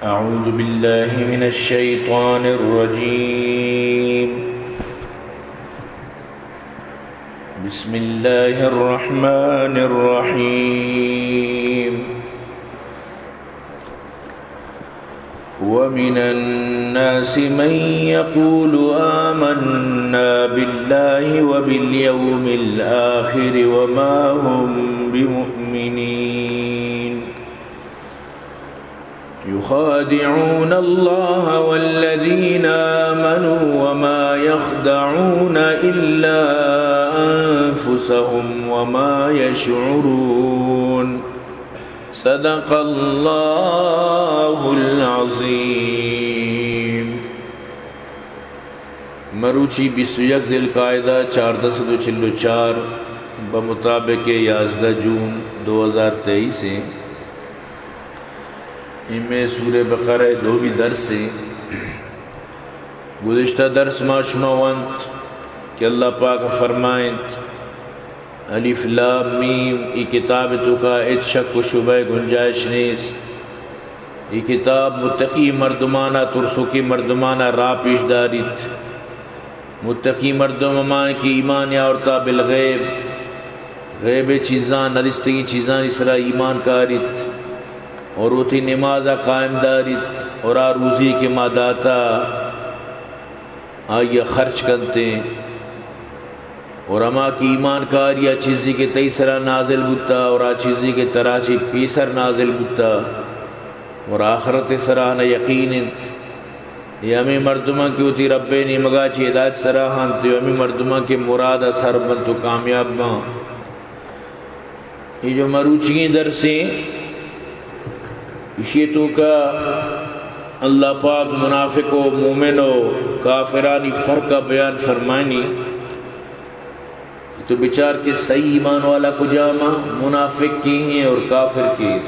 أعوذ بالله من الشيطان الرجيم. بسم الله الرحمن الرحيم. ومن الناس من يقول آمنا بالله وباليوم الآخر وما هم بمؤمنين. يخادعون الله والذين آمنوا وما يخدعون إلا أنفسهم وما يشعرون. صدق الله العظيم. مروچی بیست و یک ذی القعدہ چاردہ سد و چل و چار، بمطابق یازدہ جون دو ہزار تئیس ایں۔ اے مئے سورہ بقرہ ءِ دومی درس ایں۔ گزشتہ درس ما شما ونت کہ اللہ پاک فرمائنت، الف لام میم، اے کتاب ءِ توکا ہچ شک و شبہ ءِ گنجائش نیست۔ اے کتاب متقی مردمانا، ترسوکیں مردمانا راہ پیش داریت۔ متقی مردم ہما انت کہ ایمان آورتا بالغیب، غیب ءِ چیزاں، ندیستگیں چیزانی سرا ایمان کاریت اور وتی نمازا قائم داریت اور آ روزی کہ ما داتا آئی ءَ خرچ کنت ایں۔ اور ہما کہ ایمان کاری آ چیزے کہ تئی سرا نازل بوتا اور آ چیزے کہ ترا چہ پیسر نازل بوتا اور آخرت ءِ سرا آناں یقین انت۔ اے ہمے مردماں کہ وتی رب ءِ نیمگا چہ ہدایت سرا انت، اے ہمے مردماں کہ مراد ءَ سر بنت و کامیاب باں۔ اے جو مروچیگیں درس ایں، ایشی ءِ توکا اللہ پاک منافق و مومن و کافرانی فرق ءَ بیان فرمائنی۔ تو بچار کہ صحیح ایمان والا کجام ایں، منافق کے ہیں اور کافر کے ہیں۔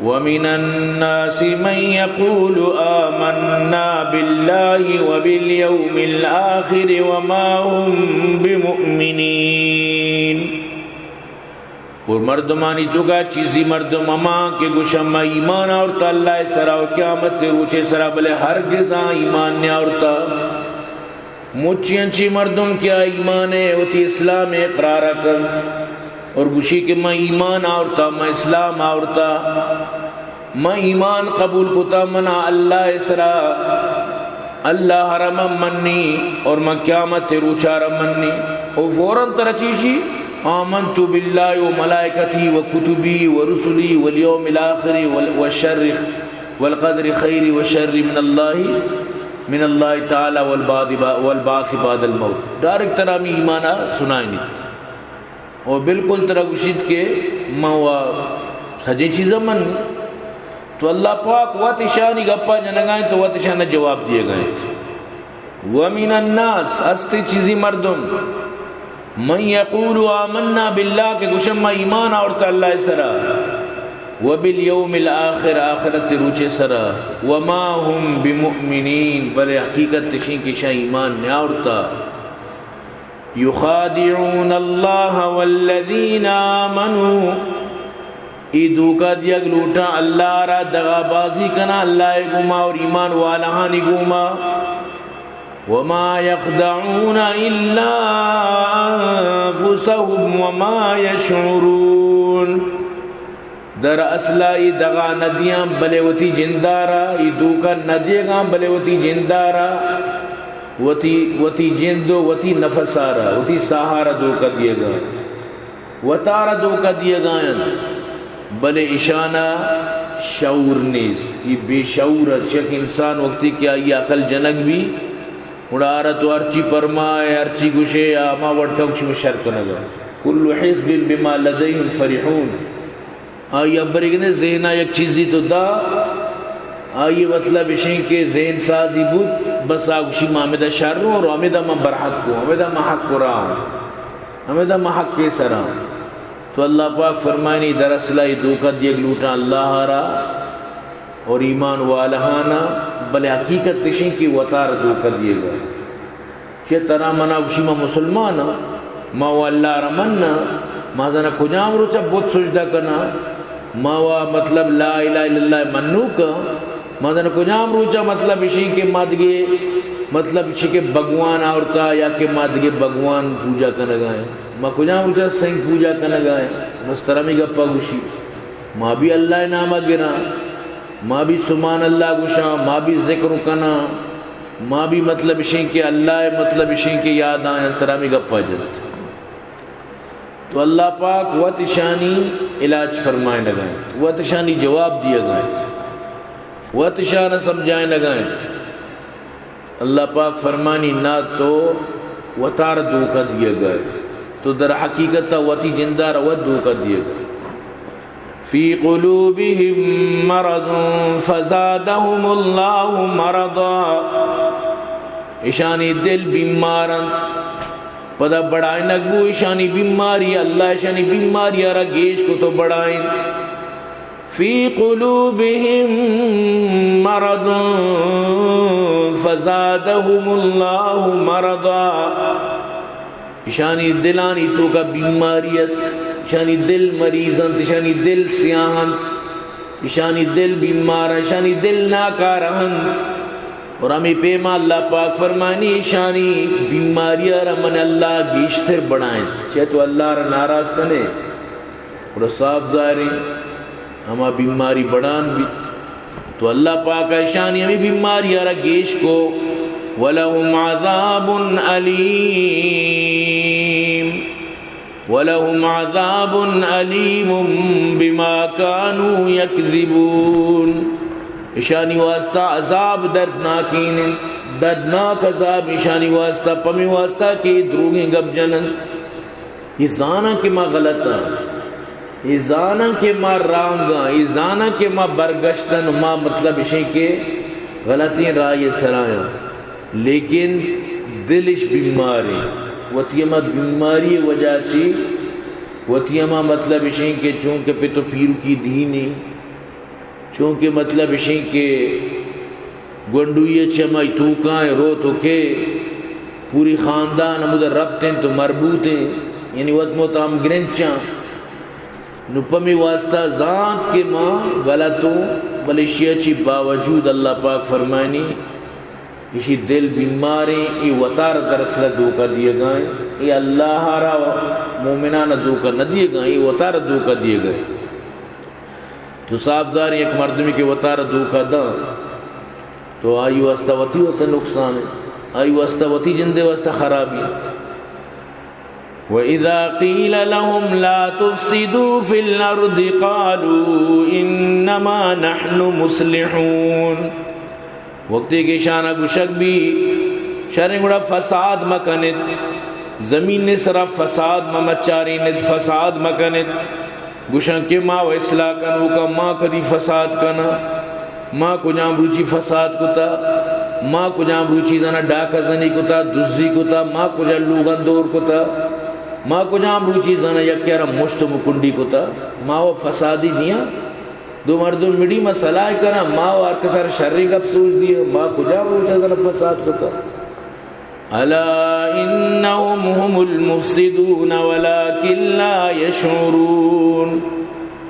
ومن الناس من يقول آمنا بالله وباليوم الآخر وما هم بمؤمنين۔ اور مردمانی توکا چیزی مردم ہما کہ گوشن ما ایمان آورتا اللہ ءِ سرا و قیامت ءِ روچ ءِ سرا، بلے ہرگز آ ایمان نیاورتا۔ مچی انچیں مردم کہ آ ایمان ءَ وتی اسلام ءَ اقرار کنت اور گوشی کہ من ایمان آورتا، من اسلام آورتا، من ایمان قبول کتا، منا اللہ ءِ سرا، اللہ ءَ را من منی اور من قیامت ءِ روچ ءَ را منی۔ او فوراً ترا چیشی، آمنت بالله وملائكته وكتبه ورسله واليوم الآخر وال-، والشر، والقدر خيره وشره من الله، من الله تعالى والبعث با-، والبعث بعد الموت۔ ڈائریکٹ ترا ہمے ایمان ءَ سنائینیت۔ او بالکل ترا گوشیت کہ من وا سجیں چیزاں من۔ تو اللہ پاک وت اشانی گپا جنگا انت، تو وت اشانا جواب دیگا انت۔ ومن الناس، ہستی چیزی مردم، من یقول آمنا بالله، کہ گوشن ما ایمان آورتا اللہ ءِ سرا، وبالیوم الآخر، آخرت ءِ روچ ءِ سرا، وما هم بمؤمنین، بلے حقیقت اشیں کہ اشاں ایمان نیاورتا۔ یخادعون اللہ والذین آمنوا، اے دھوکہ دیگ لوٹاں اللہ ءَ را، دغابازی کناں اللہ ءِ گوما اور ایمان والاہانی گوما۔ وما یخدعون الا انفسهم وما یشعرون۔ در اصل ءَ اے دغا نہ دیاں، بلے وتی جند ءَ را، اے دھوکہ نہ دیگاں، بلے وتی جند ءَ را، وتی، وتی جند و وتی نفس ءَ را، وتی ساہ ءَ را دھوکہ دیگا، وتارا دھوکہ دیگا انت، بلے اشانا شعور نیست۔ اے بے شعور انت، چہ کہ انسان وقتی کہ آئی عقل جنگ بی، گڑا آرا تو ہرچی پرمائے، ہرچی گوشے، آ ہما وڑ ٹوک شما شر کنگا۔ کل حزب بما لدیهم فرحون۔ آئی ءَ برگ نے ذہن ءَ یک چیزی تو دا، آئی ءِ مطلب اشیں کہ ذہن سازی بوت، بس آ گوشی ما ہمدا شر اوں اور ہمدا ما برحق اوں، ہمدا ما حق ءِ راہ اوں، ہمدا ما حق ءِ سرا اوں۔ تو اللہ پاک فرمائنی، در اصل ءَ اے دھوکہ دیگ لوٹاں اللہ ءَ را اور ایمان والاہانا، بلے حقیقت اشیں کہ وتارا دھوکہ دیگا۔ چہ ترا منا گوشی ما مسلمان آں، ما و اللہ را مناں، ما زاناں کجام روچا بت سجدہ کناں، ما وا مطلب لا الہ الا اللہ منوک، ما زن کجام روچا مطلب اشی کہ ما دگے مطلب اشی کہ بھگوان آورتا یا کہ ما دگے بھگوان پوجا کنگا ہیں، ما کجام روچا سنگ پوجا کنگا ہیں، بس ترا ہمے گپا گوشی۔ ما بھی اللہ ناما گراں، ما بھی سبحان اللہ گوشاں، ما بھی ذکر کناں، ما بھی مطلب اشیں کہ اللہ مطلب اشیں کہ یاد آیاں، ترا ہمے گپا جنت۔ تو اللہ پاک وت اشانی علاج فرمائینگا انت، وت اشانی جواب دیگا انت، وت اشان سمجھائینگا انت۔ اللہ پاک فرمانی، نہ تو وتار دھوکہ دیگا ئے، تو در حقیقت وتی جندار وت دھوکہ دیگا ئے۔ فی قلوبہم مرض فزادہم اللہ مرضا۔ اشانی دل بیمار انت، پدا بڑائینگ بو اشانی بیماری، اللہ اشانی بیماری را گیش کو تو بڑائینت۔ فی قلوبہم مرض فزادہم اللہ مرضا۔ اشانی دلانی توکا بیماری ات، اشانی دل مریض انت، اشانی دل سیاہ انت، اشانی دل بیمار انت، اشانی دل ناکارہ انت۔ اور ہمے پیما اللہ پاک فرمانی، اشانی بیماری را من اللہ گیشتر بڑائینت۔ چہ تو اللہ را ناراض کنے، گڑا صاف ظاہر انت ہما بیماری بڑان بیت۔ تو اللہ پاک اشانی ہمے بیماری را گیش کو۔ ولہم عذاب الیم، ولہم عذاب الیم بما کانوا یکذبون۔ اشانی واسطہ عذاب دردناکین انت، دردناک عذاب اشانی واسطہ، پمی واسطہ کہ دروگیں گپ جنن۔ اے زاناں کہ ما غلط آں، اے زاناں کہ ما رانگ آں، اے زاناں کہ ما برگشتن، ما مطلب اشیں کہ غلطیں راہے سرایاں، لیکن دلش بیماریں۔ وتی ہما بیماری وجہ چی، وتی ہما مطلب اشیں کہ چونکہ پت و پیرکی دینی، چونکہ مطلب اشیں کہ گونڈوی چہ ہمائی توکاں رو تو کہ پوری خاندان ہمودا ربط انت و مربوط انت، یعنی وت متام گرنچاں۔ نو پمی واسطہ زانت کہ ما غلطوں، بلے اشیا چی باوجود اللہ پاک فرمائنی، اشی دل بیماریں، اے وتار دراصل دھوکہ دیگائیں، اے اللہ را مومنان دھوکہ نہ دیگائیں، اے وتار دھوکہ دیگائیں۔ تو صاف ظاہر یک مردمی کہ وتارا دھوکہ داں، تو آئی واسطہ وتی واسطہ نقصان ہے، آئی واسطہ وتی جندے واسطہ خرابی ہے۔ وَإِذَا قِيلَ لَهُمْ لَا تُفْسِدُوا فِي الْأَرْضِ قَالُوا إِنَّمَا نَحْنُ مُصْلِحُونَ۔ وقتے کہ اشانا گوشگ بی، شریں گڑا فساد مکنت، زمین سرا فساد ممچارینت، فساد مکنت۔ گوشاں کہ ما و اصلاح کنوکا، ما کدی فساد کنا؟ ما کجام روچی فساد کتا؟ ما کجام روچی زنا ڈاکہ زنی کتا، دزی کتا؟ ما کجا لوگان دور کتا؟ ما کجام روچی زنا یکیارا مشت مکنڈی کتا؟ ما و فسادی دیاں؟ دو مردم مڑی، ما صلاح کنا، ما و ہر کسار شریں گپ سوچ دیاں، ما کجام روچا زنا فساد کتا؟ الا انهم هم المفسدون ولكن لا يشعرون۔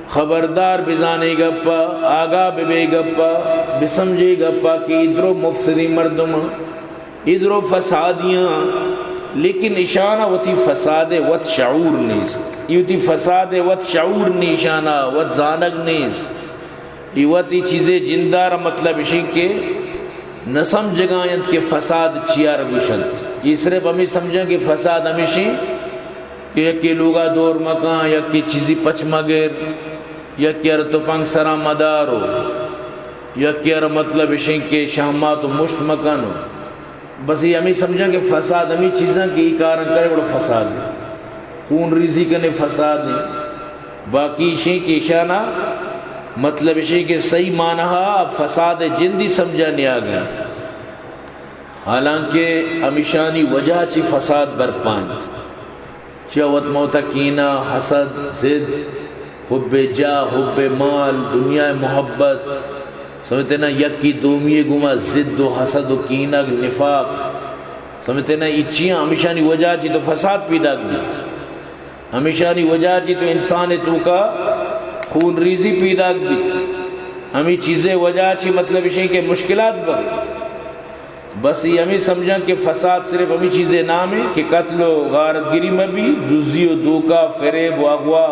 خبردار بزانے گپا، آگاہ ببے گپا، بسمجھے گپا کہ اے درو مفسدیں مردم، اے درو فسادیاں، لیکن اشانا وتی فساد وت شعور نیست۔ اے وتی فساد وت شعور نی اشانا، وت زانگ نیست۔ اے وت اے چیزے جندار مطلب اشیں کہ نہ سمجھگا انت کہ فساد چیار گوشنت۔ اے صرف ہمیں سمجھاں کہ فساد ہمیشیں کہ یکے لوگا دور مکان، یکے چیزی پچ مگر، یکے ار تپنگ سرا مدارو، یکے ار مطلب اشیں کہ شہمات و مشت مکنو۔ بس اے ہمیں سمجھاں کہ فساد ہمیں چیزاں کہ اے کاراں کرے گڑا فساد ہے۔ خون ریزی کنے فساد ہے۔ باقی اشیں کہ اشانا مطلب اشیں کہ صحیح معنی فساد جندی سمجھا نیاگ ہیں۔ حالانکہ ہمیشانی وجہ چی فساد برپا انت۔ چیا وت موتا کینہ، حسد، ضد، حب جاہ، حب مال، دنیا محبت، سمجھتے نا، یکی دومی گوما ضد و حسد و کینگ، نفاق، سمجھتے نا، اے چیاں ہمیشانی وجہ چی تو فساد پیدا بیت، ہمیشانی وجہ چی تو انسان توکا خون ریزی پیداک بیت۔ ہمیں چیزیں وجہ چی مطلب اشیں کہ مشکلات بنت۔ بس یہ ہمیں سمجھاں کہ فساد صرف ہمیں چیزیں نام ہے کہ قتل و غارت گری مبی، دزی و دھوکہ، فریب و اغوا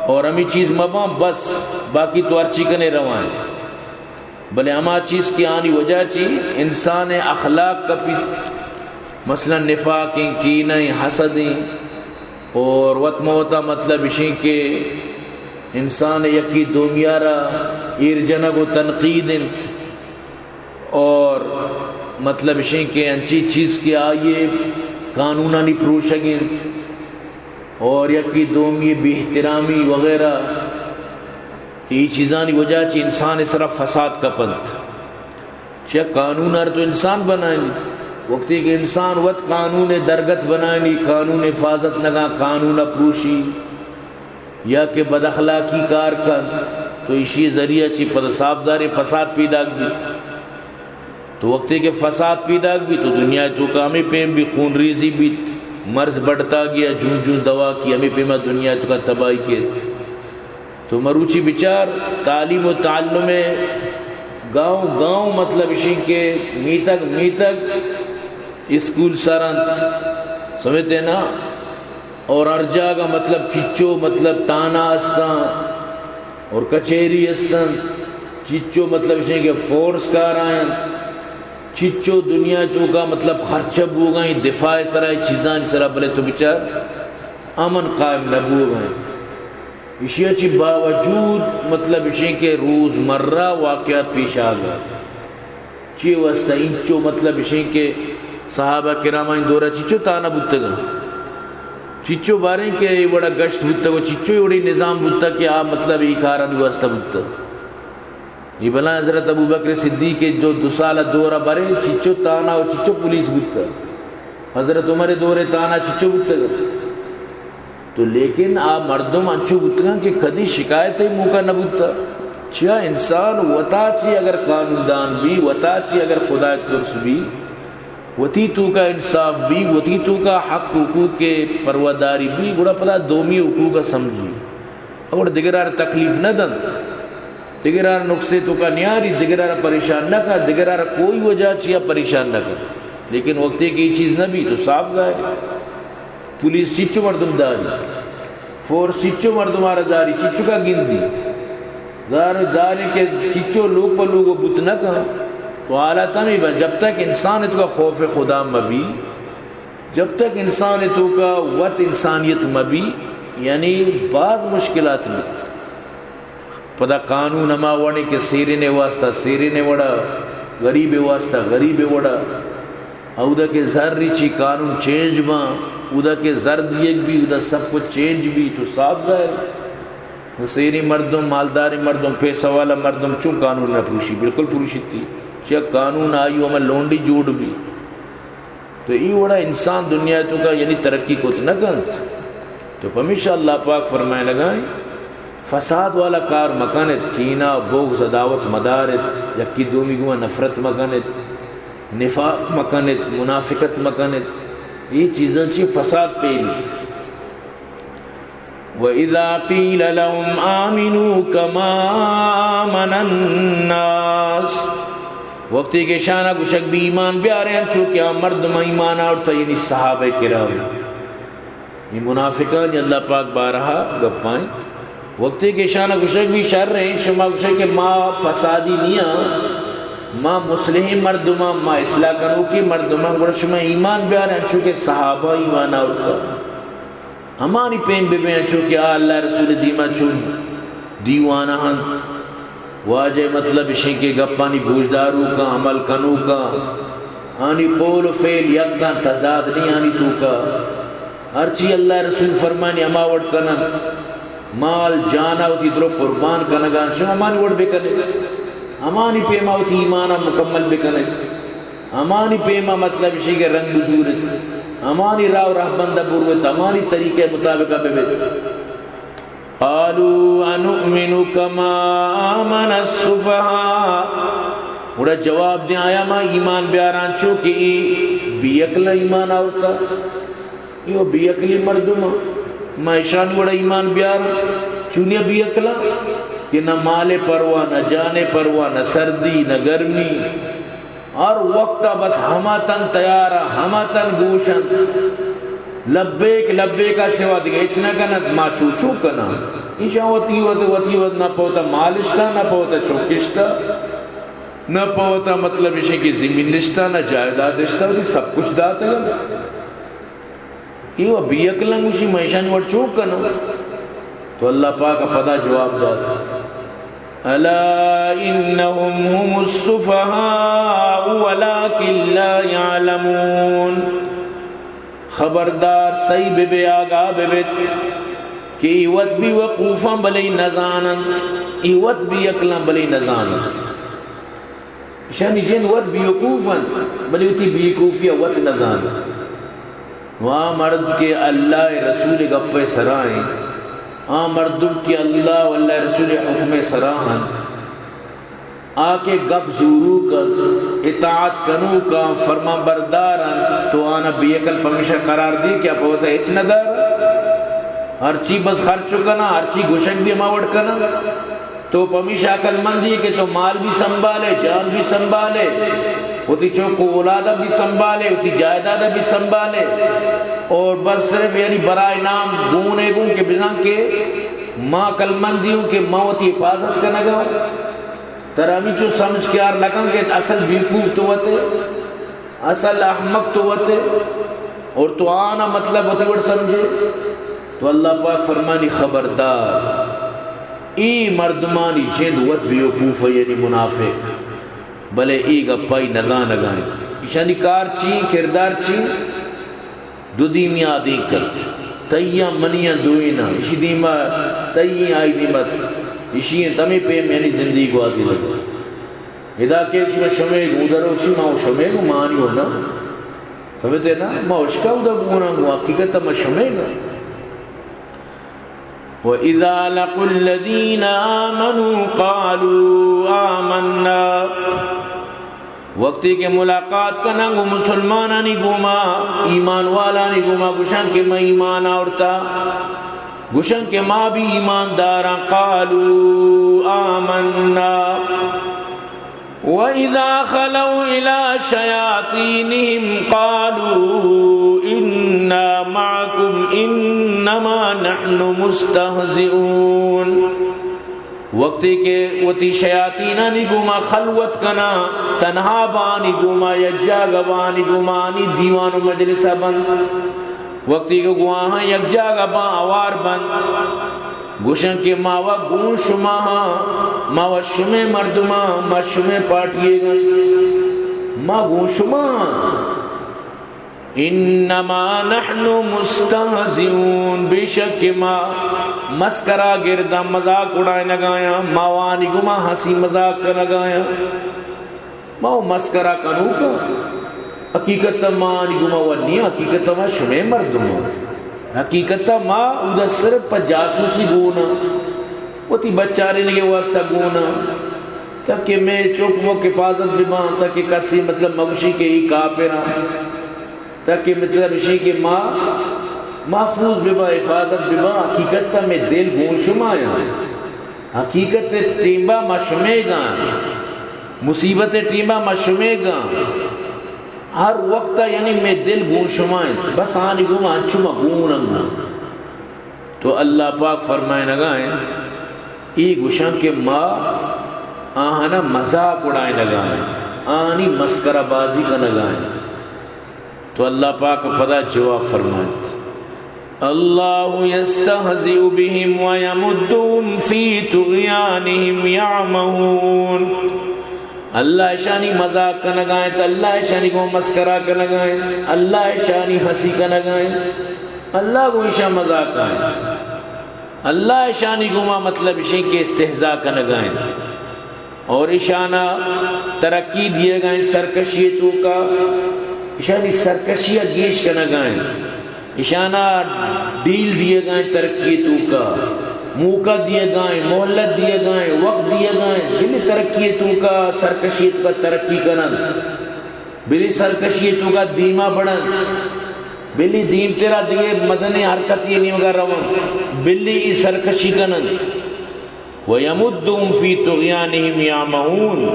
اور ہمیں چیز مباں، بس باقی تو ہر چی کنے روائیں۔ بلے ہما چیز کہ آنی وجہ چی انسان اخلاق کپیت، مثلاً نفاق ہیں، کینہ ہیں، حسد ہیں، اور وت موتا مطلب اشیں کہ انسان یکی دومیارا ایر جنگ و تنقید انت، اور مطلب اشیں کہ انچی چیز کہ آئیے قانونانی پروشگ انت، اور یکی دومی بے احترامی وغیرہ، کہ یہ چیزانی وجہ چی انسان سرا فساد کپنت۔ چیا قانون ہر تو انسان بنائنی۔ وقتی کہ انسان وت قانون درگت بنائنی، قانون حفاظت نگا، قانون پروشی یا کہ بد اخلاقی کار کنت، تو اشی ذریعہ چی پد صاف ظاہر فساد پیداک بیت۔ تو وقتی کہ فساد پیداک بیت تو دنیا تو کا ہمیں پیم بی خون ریزی بیت، مرض بڑھتا گیا، جون جون دوا کی ہمیں پیما دنیا تو کا تباہی کیت۔ تو مروچی بچار تعلیم و تعلم گاؤں گاؤں مطلب اشیں کہ میتگ میتگ اسکول سر انت، سمجھتے نا؟ اور ہر جاگہ مطلب چچو مطلب تانا استاں اور کچہری استنت، چچو مطلب اشیں کہ فورس کار آینت، چچو دنیا تو کا مطلب خرچہ بوگا دفاع سرا، چیزانی سرا، بلے تو بچار امن قائم نہ بوگا۔ اشیا چی باوجود مطلب اشیں کہ روزمرہ واقعات پیش آگا۔ چی واسطہ انچو مطلب اشیں کہ صحابہ کرامانی دورا چچو تانا بوتگا، چچو باریں کہ اے وڑا گشت بوتگو، چچو اے وڑی نظام بوتا کہ آ مطلب ای کارانی واسطہ بوتا۔ ای بلا حضرت ابوبکر صدیق جو دو سال دورا برے چچو تانا و چچو پولیس بوتا۔ حضرت عمر دور تانا چچو بوتگا۔ تو لیکن آ مردم انچو بوتگاں کہ کدی شکایت موقع نہ بوتا۔ چیا انسان وتا چی اگر قانون دان بی، وتا چی اگر خدا ترس بی، وتی توکا انصاف بی، وتی توکا حق حقوق کے پرواداری بی، گڑا پدا دومی حقوق سمجھی۔ اور دگرار تکلیف نہ دنت، دگرار نقصے توکا نیاری، دگرار پریشان نہ کا، دگرار کوئی وجہ چیا پریشان نہ کا۔ لیکن وقتی کہ یہ چیز نہ بی تو صاف ظاہر ہے۔ پولیس چچو مردم داری، فورس چچو مردم آرا داری، چچو کا گندی۔ ظاہر، ظاہر ہے کہ چچو لوگ پہ لوگ بوت نہ کن۔ تو حالات ہمیں با، جب تک انسان تو کا خوف خدا مبی، جب تک انسان تو کا وت انسانیت مبی، یعنی بعض مشکلات میں پدا قانون ہما وڑیں کہ سیرین واسطہ سیرین وڑا، غریب واسطہ غریب وڑا۔ اودا کہ زر چی قانون چینج باں، اودا کہ زر دیگ بی، اودا سب کچھ چینج بی، تو صاف ظاہر ہے۔ سیریں مردم، مالداریں مردم، پیسہ والا مردم چون قانون نہ پروشی؟ بالکل پروشیتی۔ چیا قانون آئی ہمیں لونڈی جوڑ بی۔ تو ای وڑا انسان دنیا تو کا یعنی ترقی کت نہ کنت۔ تو پمیشا اللہ پاک فرمائے لگائیں، فساد والا کار مکنت، کینہ، بغض، عداوت مدارت، یکی دومی گوما نفرت مکنت، نفاق مکنت، منافقت مکنت۔ یہ چیزاں چی فساد پیلیت۔ وَإِذَا قِيلَ لَهُمْ آمِنُوا كَمَا آمَنَ النَّاسُ، وقتی کہ شانا گوشگ بی ایمان بیارے، انچو کہ آ مردم ایمان آورتا، یعنی صحابہ کرام، یہ منافقان، یہ اللہ پاک بارہا گپائیں۔ وقتی کہ شانا گوشگ بی شر ہیں، شما گوشگ کہ ما فسادی نیاں، ما مصلحیں مردماں، ما اصلاح کنوکیں مردماں، گوڑا شما ایمان بیارے، انچو کہ صحابہ ایمان آورتا۔ ہمانی پیم ببیں، انچو کہ آ اللہ رسول دیما چون دیوانہ انت۔ واجہ مطلب اشیں کہ گپانی گوشداروکاں، عمل کنوکاں، آنی قول و فعل یکاں، تضاد نہیں آنی توکا۔ ہرچی اللہ رسول فرمانی ہما وڑ کنن۔ مال جانا وتی درو قربان کنگان، شما ہمانی وڑ بکنے۔ ہمانی پیما وتی ایمانا مکمل بکنے۔ ہمانی پیما مطلب اشی کہ رنگ بزورت، ہمانی راہ و رہبند بروت، ہمانی طریقہ مطابقہ ببیت۔ قالوا انؤمن كما آمن السفهاء۔ گڑا جواب دیں، آیا ما ایمان بیاراں چو کہ ای بے عقل ایمان آورتا؟ یہ بے عقلی مردم، ما اشان وڑا ایمان بیاراں؟ چونیا بے عقلاں کہ نہ مال پرواہ، نہ جان پرواہ، نہ سردی، نہ گرمی، ہر وقت بس ہما تن تیار، ہما تن گوشن، لبیک، لبیک ءَ سوا دگہ ہچ نہ کنت۔ ما چو چو کناں؟ ایشاں وتی وت، وتی وت نہ پہ وتا مال اشتا، نہ پہ وتا چک اشتا، نہ پہ وتا مطلب ایشی کہ زمین اشتا، نہ جائیداد اشتا، وتی سب کچھ داتگ۔ اے و بے عقلاں گوشی، من ایشانی وڑ چون کناں؟ تو اللہ پاک ءَ پدا جواب دات، الا انهم هم السفهاء ولكن لا يعلمون۔ خبردار، سہی بہ بے، آگاہ بہ بیت کہ اے وت بے وقوفاں بلے نزاننت، اے وت بے عقلاں بلے نزاننت۔ ایشانی جند وت بیوقوف انت، بلے وتی بیوقوفی ءَ وت نہ زانت۔ و آ مرد کہ اللہ ءِ رسول ءِ گپ ءِ سرا انت، آ مردم کہ اللہ و اللہ ءِ رسول ءِ حکم ءِ سرا انت، آ کہ گپ زوروک انت، اطاعت کنوک انت، فرمان بردار انت، تو آناں بے عقل پمیشا قرار دی کہ آ پہ وتا ہچ نہ دار، ہرچی بس خرچ کناں، ہرچی گوشگ بی ہما وڑ کناں۔ تو پمیشا عقل مندی کہ تو مال بی سنبھالے، جان بی سنبھالے، وتی چک و اولاد بی سنبھالے، وتی جائیداد بی سنبھالے، اور بس صرف یعنی برائے نام گون ئے گون کہ بزاں کہ ما عقل مندی اوں کہ ما وتی حفاظت کنگا اوں۔ ترا ہمینچو سمجھ کار نہ کن کہ اصل بیوقوف تو وت ئے۔ اصل احمق تو وت ئے اور تو آناں مطلب وتی وڑ سمجھے۔ تو اللہ پاک فرمانی، خبردار، اے مردمانی جند وت بیوقوف، یعنی منافق، بلے اے گپائی نزانگا انت۔ ایشانی کار چی، کردار چی؟ دو دیمی آدینک انت، تئیاں منیاں دوئیناں، ایشی دیما تئی، آئی دیما ایشی انت، ہمے پیم یعنی زندگی گوازینگ۔ ادا کہ شما شمے گوں، درو شما شمے گوں، مانی ہو نا۔ سمجھتے نا؟ ما اشکا ادا گونا گوں، حقیقت ما شمے گوں۔ وَإِذَا لَقُوا الَّذِينَ آمَنُوا قَالُوا آمَنَّا۔ وقتی کہ ملاقات کناں گوں مسلمانانی گوما، ایمان والانی گوما، گوشاں کہ ما ایمان آورتا، گوشاں کہ ما بھی ایمان داراں، قَالُوا آمَنَّا۔ وَإِذَا خَلَوْا إِلَىٰ شَيَاطِينِهِمْ قَالُوا إِنَّا مَعَكُمْ إِنَّمَا نَحْنُ مُسْتَهْزِئُونَ۔ وقتی کہ وتی شیاطینانی گوما خلوت کناں، تنہا بانی گوما، یک جاگہ بانی گوما، آنی دیوان و مجلسا بنت۔ وقتی کہ گوں آہاں یک جاگہ باں، ہوار بنت، گوشن کہ ما و گوں شما ہاں، ما و شمے مردماں، ما شمے پارٹی ئیگ آں، ما گوں شما ہاں۔ انما نحن مستہزئون، بے شک کہ ما مسکرا گرداں، مذاق اڑائینگایاں، ما وانی گوما ہنسی مذاق کنگایاں۔ ما و مسکرا کنوکاں۔ حقیقت ما آنی گوما و نیاں، حقیقت ما شمے مردم آں۔ حقیقت ما اودا صرف پہ جاسوسی گونا، وتی بچارینگے واسطہ گونا، تاکہ مے چک مک حفاظت بباں، تاکہ کسی مطلب مگوشی کہ ای کافراں، تاکہ مطلب اشی کہ ما محفوظ بباں، حفاظت بباں۔ حقیقت مے دل گوں شمایاں۔ حقیقت ٹیمبا ما شمیگاں، مصیبت ٹیمبا ما شمیگاں۔ ہر وقت یعنی مے دل گوں شما انت، بس آنی گوما انچو ما گون انگو۔ تو اللہ پاک فرمائنگا انت، ای گوشاں کہ ما آہانا مذاق اڑائینگا انت، آنی مسکرہ بازی کنگا انت۔ تو اللہ پاک پدا جواب فرمائنت، اللہ یستہزئ بهم ویمدهم فی طغیانهم یعمہون۔ اللہ اشانی مذاق کنگا انت، اللہ اشانی گوں مسکرا کنگا انت، اللہ اشانی ہنسی کنگا انت، اللہ گوں اشاں مذاقا انت، اللہ اشانی گوما مطلب اشیں کہ استہزاء کنگا انت۔ اور اشانا ترقی دیگا انت سرکشی توکا، اشانی سرکشی گیش کنگا انت، اشانا ڈیل دیگا انت ترقی توکا، موقع دیگا انت، مہلت دیگا انت، وقت دیگا انت، بلے ترقی توکا، سرکشی توکا ترقی کننت، بلے سرکشی توکا دیما بڑنت۔ بلی دیمترا دگہ مزنیں حرکتے نیمگا رونت، بلی ای سرکشی کننت۔ وَيَمُدُّهُمْ فِي طُغْيَانِهِمْ يَعْمَهُونَ،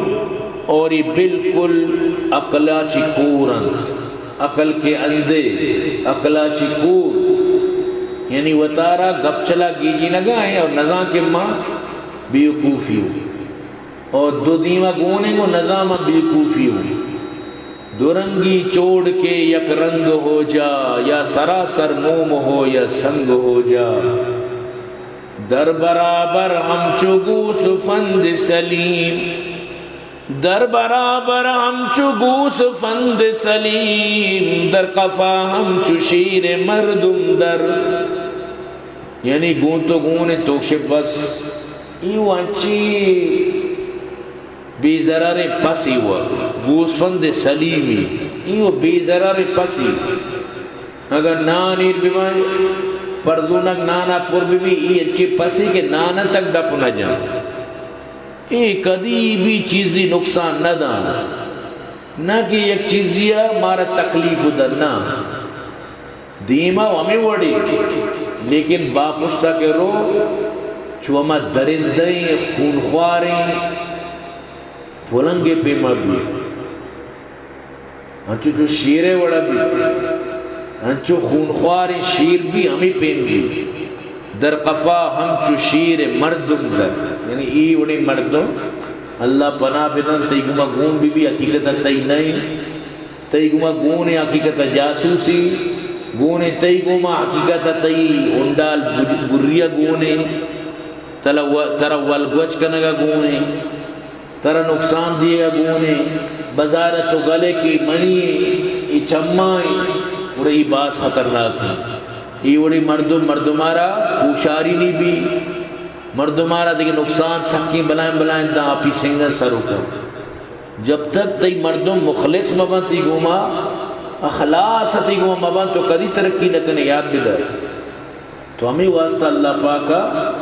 اور ای بالکل عقلا چی کور انت، عقل کے اندھے، عقلا چی کور، یعنی وتارا گپ چلا گیجینگا ایں اور نزان کہ ما بیوقوفی اوں۔ اور دو دیما گون ایں گو نزان ما بیوقوفی اوں۔ دو رنگی چھوڑ کے یک رنگ ہو جا، یا سراسر موم ہو یا سنگ ہو جا۔ در برابر ہمچو گوسفند سلیم، در برابر ہمچو گوسفند سلیم، در قفا ہمچو شیر مردم در۔ یعنی گون تو گون توکش بس۔ ای وانچی بے ضرر پسی و گوسفند سلیمی، ای و بے ضرر پسی۔ اگر نان ایر ببائیں، پردونک نانا پر ببی، ای انچیں پسی کہ نان تک دپ نہ جان۔ ای کدی بھی چیزی نقصان نہ دان، نہ کہ یک چیزی مارا تکلیف دن، نہ۔ دیما ہمے وڑی، لیکن با پشتا کہ رو، چو ہما درندیں خونخواریں پلنگے پیما بی۔ انچو چو شیرے وڑا بی، انچو خونخواریں شیر بی ہمے پیم بی۔ در قفا ہمچو شیر مردم در، یعنی ای وڑیں مردم اللہ پناہ بدن، تئی گوما گون بی بی، حقیقتا تئی نئیں، تئی گوما گون ایں، حقیقتا جاسوسی گون ایں، تئی گوما حقیقتا تئی ہنڈال بر-، بریا گون ایں، تلا و-، ترا ولگوچ کنگا گون ایں۔ ترا نقصان دیگا گون ایں، بازار تو گلے کہ منی ایں، ای چماں ایں، گڑا ای باز خطرناک ایں۔ ای وڑیں مردم، مردمارا ہوشاری نی بی، مردمارا دگہ نقصان سکیں بلائیں بلائیں داں آپی سنگن سر کن۔ جب تک تئی مردم مخلص مبن، تئی گوما اخلاص تئی گوما مبن، تو کدی ترقی نہ کنے، یاد بدار۔ تو ہمے واسطہ اللہ پاکا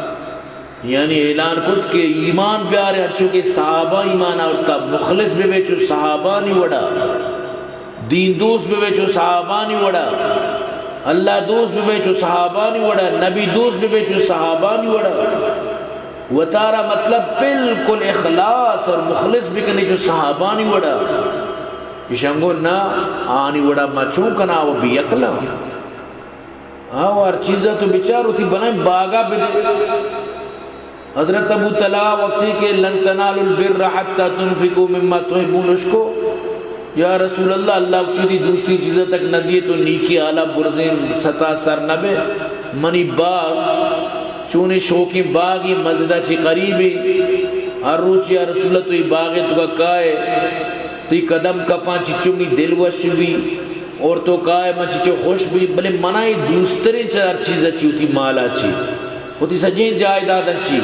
یعنی اعلان کت کہ ایمان بیارے، انچو کہ صحابہ ایمان آورتا، مخلص ببے چو صحابانی وڑا، دین دوست ببے چو صحابانی وڑا، اللہ دوست ببے چو صحابانی وڑا، نبی دوست ببے چو صحابانی وڑا۔ وتارا مطلب بالکل اخلاص اور مخلص بکنے چو صحابانی وڑا۔ ایشاں گو نہ، آنی وڑا ما چون کنا، و بے عقلاں۔ آ، و ہر چیزا تو بچار، وتی بلائیں باغا بدے۔ حضرت ابو طلحہ وقتی کہ لن تنالوا البر حتى تنفقوا مما تحبون، اشکو، یا رسول اللہ، اللہ اکشی دی دوستی چیزا تک نہ دیے تو نیکی آلا برزیں ستا سر نہ بے۔ منی باغ چونیں شوکیں باغے، مسجدا چی قریبے۔ ہر روچ یا رسول اللہ تو ای باغے تو کائے، تی قدم کپاں چچو می دل وش بی۔ اور تو کائے من چچو خوش بی، بلے منا ای دوستریں چہ ہر چیز چی، وتی مالا چی، وتی سجیں جائیداداں چی۔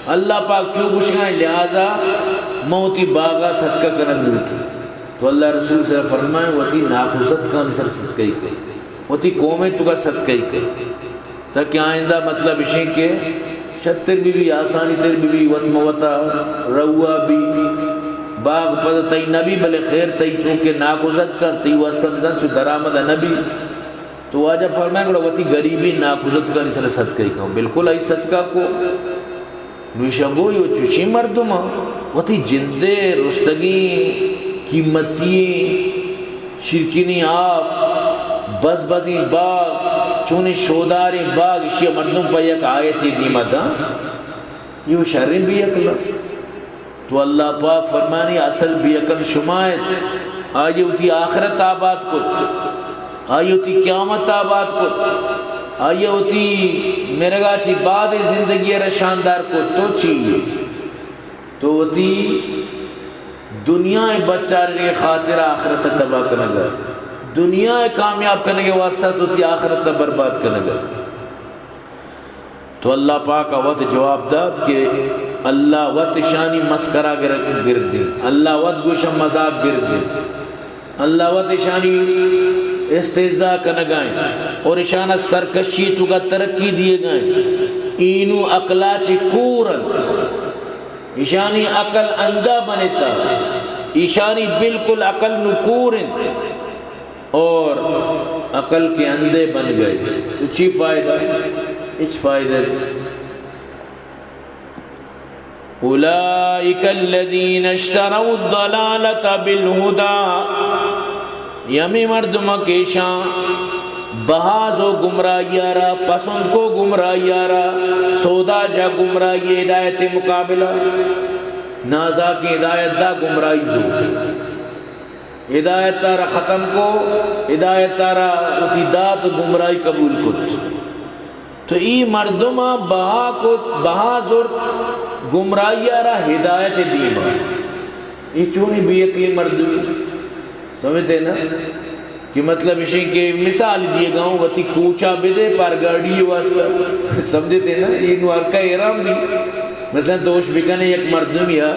اللہ پاک چو گوشگا، لہذا من وتی باغا صدقہ کنگ لوٹوں۔ تو اللہ رسول صلی اللہ علیہ وسلم فرمائے، وتی ناکو صدقانی سر صدقہ ای کن، وتی قومے تو کا صدقہ ای کن۔ تاکہ آئندہ مطلب اشیں کہ شتر بی بی، آسانی تر بی بی، وت موتا روا بی۔ باغ پد تئی نبی، بلے خیر تئی چونکہ ناکوزتکاں، تئی واسطہ بزاں چو درآمد نبی۔ تو واجہ فرمائے، گڑا وتی غریبی ناکوزتکانی سر صدقہ ای کن۔ بالکل آئی صدقہ کو۔ نوشاں گو یو چوشیں مردماں وتی جندے رستگیں قیمتی شیرکنیں آپ، بز بزیں باغ، چونیں شوداریں باغ، اشیا مردم پہ یک آیتے دیما داں، یو شریں بے عقل۔ تو اللہ پاک فرمانی، اصل بے عقل شما ات۔ آئی وتی آخرت آباد کت، آئی وتی قیامت آباد کت، آئی وتی مرگا چی بعد زندگی را شاندار کت۔ تو چی؟ تو وتی دنیا ء بچارگے خاطر آخرت ء تباہ کنگ ء، دنیا ء کامیاب کنگ ء واسطہ تو وتی آخرت ء برباد کنگ ء۔ تو اللہ پاک ء وت جواب دات کہ اللہ وت اشانی مسکرا گر-، گردیں، اللہ وت گوشاں مذاق گردیں۔ اللہ وت اشانی استہزاء کنگائیں اور اشانا سرکشی توکا ترقی دیگائیں۔ اینو عقلا چی کور انت۔ اشانی عقل اندھا بنتا۔ اشانی بالکل عقل نو کور انت۔ اور عقل کے اندھے بن گئے، تو چی فائدہ؟ ہچ فائدہ نہیں۔ اولئک الذین اشتروا الضلالۃ بالہدی، یمی مردم کیشاں بہا زو گمراہی را، پسند کو گمراہی را، سودا جا گمراہی ہدایت مقابلہ، نازا کے ہدایت دا گمراہی زو۔ ہدایت را ختم کو، ہدایت را وتی دات و گمراہی قبول کت۔ تو ای مردم بہا کت، بہا زرت گمراہی را ہدایت دیما۔ ای چونی بے عقلی مردمی، سمجھتے نا؟ کہ مطلب اشیں کہ مثال دیے گا ہوں، وتی کوچا بدے پار گاڑی واسطہ۔ سمجھتے نا؟ یہ نو ہر کا حیران بھی۔ مثلاً دوش بکنے یک مردمی ہے،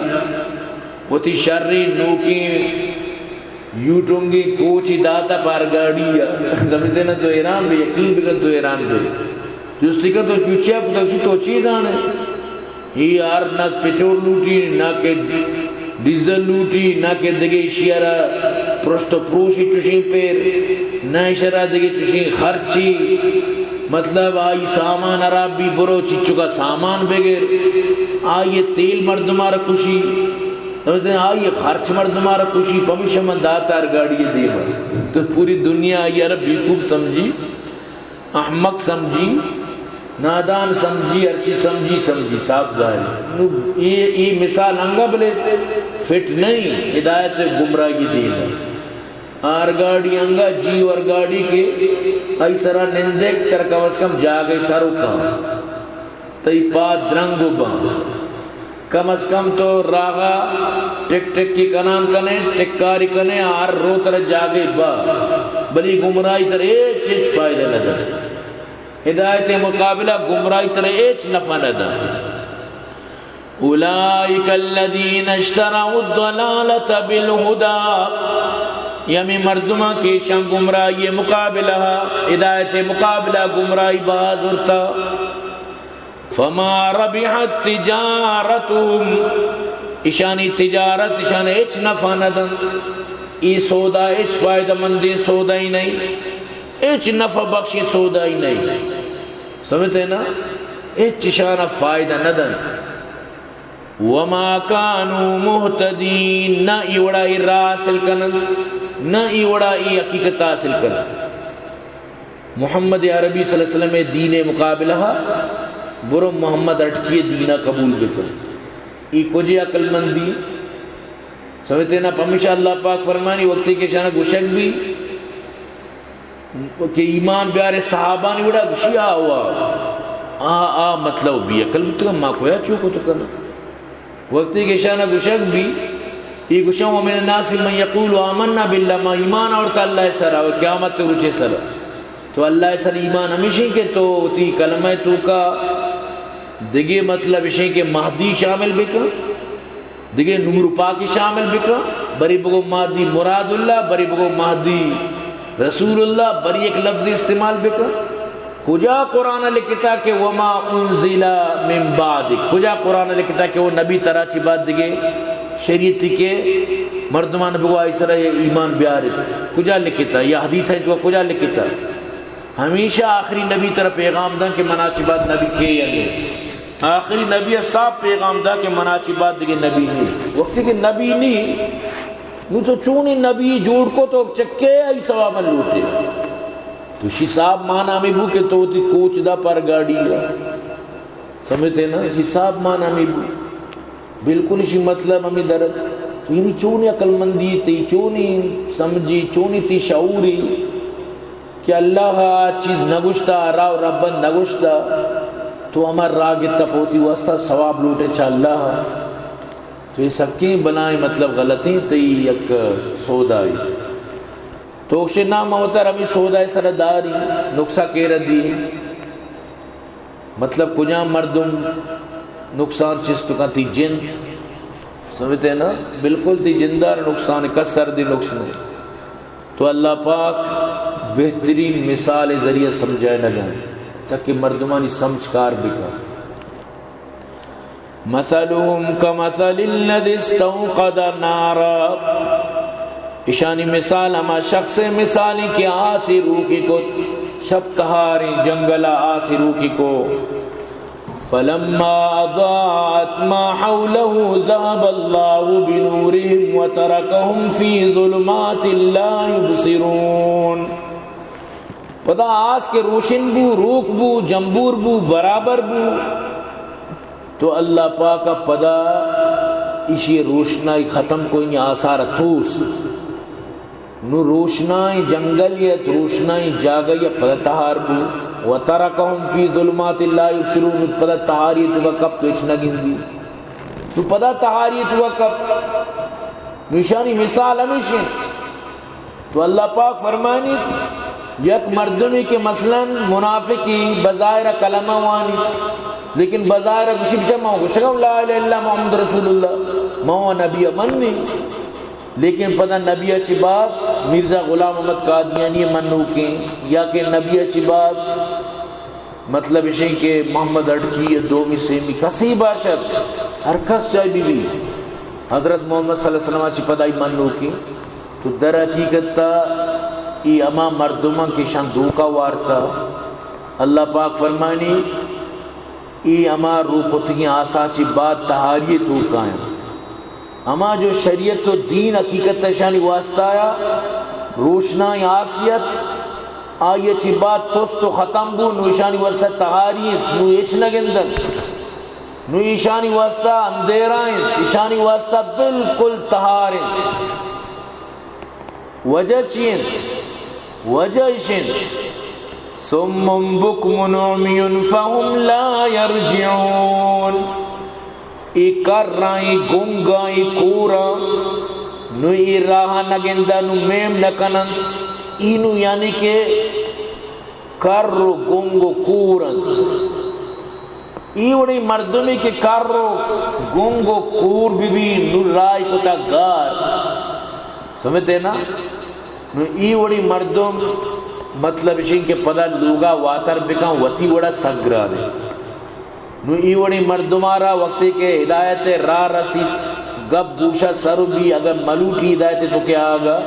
وتی شری نوکیں یوٹونگی کوچی داتا پار گاڑی ء۔ سمجھتے نا؟ تو حیران بے، یقین بکن تو حیران بے۔ جستی کا تو چوچیا کتا، تو چی زانے؟ یہ ہر نہ پٹرول لوٹی، نہ کہ ڈیزل لوٹی، نہ کہ دگے شیرا پرشت و پروشی چوشیں پیر، نہ شرا دگے چوشیں خرچی۔ مطلب آئی سامان خراب بھی، برو چچو کا سامان بگر، آئی تیل مردمار کشی۔ سمجھتے ہیں؟ آئی خرچ مردمار کشی، پمیشہ من داتار گاڑی دیما۔ تو پوری دنیا آئی را بیوقوف سمجھی، احمق سمجھی، نادان سمجھی، ہرچی سمجھی، سمجھی، صاف ظاہر۔ نو، یہ، یہ مثال انگا بلے فٹ نہیں، ہدایت گمراہی دیما۔ آر گاڑی انگا جی ور گاڑی کے آئی سرا نندک تر کم از کم جاگے سر کا۔ تئی پاد درنگ و باں۔ کم از کم تو راغا ٹک ٹکی کنان کنے، ٹکاری کنے، ہر رو ترا جاگے با۔ بلی گمراہی تر ہچ ہچ فائدہ نہ دنت۔ ہدایت مقابلہ گمراہی تر ہچ نفع نہ دنت۔ اولئک الذین اشتروا الضلالۃ بالہدی، یمی مردماں کہ ایشاں گمراہی مقابلہ، ہدایت مقابلہ گمراہی بہا زرتا۔ فما ربحت تجارتهم، اشانی تجارت اشان ہچ نفع نہ دنت۔ ای سودا ہچ فائدہ مندیں سودائی نہیں، ہچ نفع بخشی سودائی نہیں۔ سمجھتے نا؟ ہچ اشان فائدہ نہ دنت۔ وما كانوا مهتدين، نہ ای وڑا ای راہ حاصل کننت، نہ ای وڑا ای حقیقت حاصل کننت۔ محمد عربی صلی اللہ علیہ وسلم دین مقابلہ، برو محمد اٹکی دینہ قبول بکن۔ ای کجے عقل مندی؟ سمجھتے نا؟ پمیشا اللہ پاک فرمانی، وقتی کہ شان گوشگ بھی کہ ایمان بیارے، صحابانی وڑا گوشی، آ وا، آ، آ، مطلب بی عقل بوتگا، ما کویا چو کت کنا۔ وقتی کہ اشانا گوشگ بی، ای گوشاں، ومن الناس من یقول آمنا باللہ، ما ایمان آورتا اللہ سرا و قیامت روچے سرا۔ تو اللہ سر ایمان ہمیشی کہ تو وتی کلمہ توکا دگے مطلب اشیں کہ مہدی شامل بکن۔ دگہ نور پاک شامل بکن، بری بگو مہدی مراد اللہ، بری بگو مہدی رسول اللہ، بری ایک لفظ استعمال بکن۔ کجا قرآن لکھتا کہ وما انزل من بعد؟ کجا قرآن لکھتا کہ وہ نبی ترا چی بعد دگہ شریعتی کہ مردمان بگو آئی سرا ایمان بیارت؟ کجا لکھتا؟ یا حدیث ہے تو کجا لکھتا؟ ہمیشہ آخری نبی ترا پیغام دن کہ منا چی بعد نبی کے یا نہیں۔ آخری نبی صاحب پیغام دا کہ منا چی بعد دگہ نبی نہیں۔ وقتی کہ نبی نہیں، نو تو چونی نبی جوڑ کو تو چکے آئی ثواب لوٹے۔ تو شی صاحب مان ہمیں بو کہ تو تی کوچ دا پر گاڑی ہے۔ سمجھتے نا؟ شی صاحب مان ہمیں بو۔ بالکل شی مطلب ہمیں درد۔ تو یعنی چونی عقل مندی تی، چونی سمجھی، چونی تی شعوری۔ کہ اللہ آ چیز نہ گوشتا، راہ و رہبند نہ گوشتا، تو ہما راہ گتا پہ وتی واسطہ ثواب لوٹے چہ اللہ۔ تو یہ سکیں بلائیں مطلب غلطیں تئی یک سودائی۔ تو اکشے نام ہوتا رمی سودائے سر داری، نقصہ کیرہ دی۔ مطلب کجام مردم نقصان چست کن؟ تی جند، سمجھتے نا؟ بالکل تی جندار نقصان، کس سر دی نقص نہیں۔ تو اللہ پاک بہترین مثال ذریعہ سمجھائے لگا تاکہ مردمانی سمجھ کار بکن۔ مثلهم كمثل الذي استوقد نارا، اشانی مثال ہما شخص مثالی کہ آسے روکی کت، شپ تہاریں جنگل آسے روکی کو۔ فلما اضاءت ما حوله ذهب الله بنورهم وتركهم في ظلمات لا يبصرون۔ پدا آس کہ روشن بو، روک بو، جمبور بو، برابر بو، تو اللہ پاک ء پدا ایشی روشنائی ختم کو، آئی آسار توس۔ نو روشنائیں جنگل یت، روشنائیں جاگہ یت، پدا تہار بو۔ وترکهم فی ظلمات لا یبصرون، پدا تہاری تو کپ تو اچ نہ گندی۔ نو پدا تہاری تو کپ۔ نو ایشانی مثال ہمیش انت۔ تو اللہ پاک فرمانی، یک مردمی کہ مثلاً منافقی، بظاہر کلمہ وانی، لیکن بظاہر گوشی بچا ما گوشگم لا الہ الا محمد رسول اللہ، ما نبی من نہیں۔ لیکن پدا نبی ء چہ بعد مرزا غلام محمد قادیانی ء منوکیں، یا کہ نبی ء چہ بعد مطلب اشیں کہ محمد اڈکی ء دومی سیمی کسی باشد، ہر کس چاہے بی بی، حضرت محمد صلی اللہ علیہ وسلم ء چہ پدا ای منوکیں۔ تو در حقیقت ء ای ہما مردماں کہ شان دھوکہ وارتا، اللہ پاک فرمانی، ای ہما روکتگیں آسا چہ بعد تہاری توکا انت۔ ہما جو شریعت و دین حقیقت اشانی واسطہ یا روشنائی آسیت، آئی چی بعد تست و ختم بو، نو اشانی واسطہ تہاری انت، نو ہچ نہ گندن، نو اشانی واسطہ اندھیرا انت، اشانی واسطہ بالکل تہار انت۔ وجہ چی انت؟ وجہ اش انت، صم بکم عمی فهم لا یرجعون۔ ای کرائیں گنگائیں کوراں، نو ای راہ نہ گندہ، نو میم نہ کننت۔ ای نو یعنی کہ کر و گنگ و کور انت۔ ای وڑیں مردمے کہ کر و گنگ و کور بہ بی، نو راہ کتا گار۔ سمجھتے نا؟ نو ای وڑیں مردم مطلب اشیں کہ پدا لوگا واتر بکن، وتی وڑا سک گران انت۔ نو ای وڑیں مردمارا وقتی کہ ہدایت راہ رسیت، گپ گوشا سر بی، اگر ملوٹی ہدایت تو کہ آگا،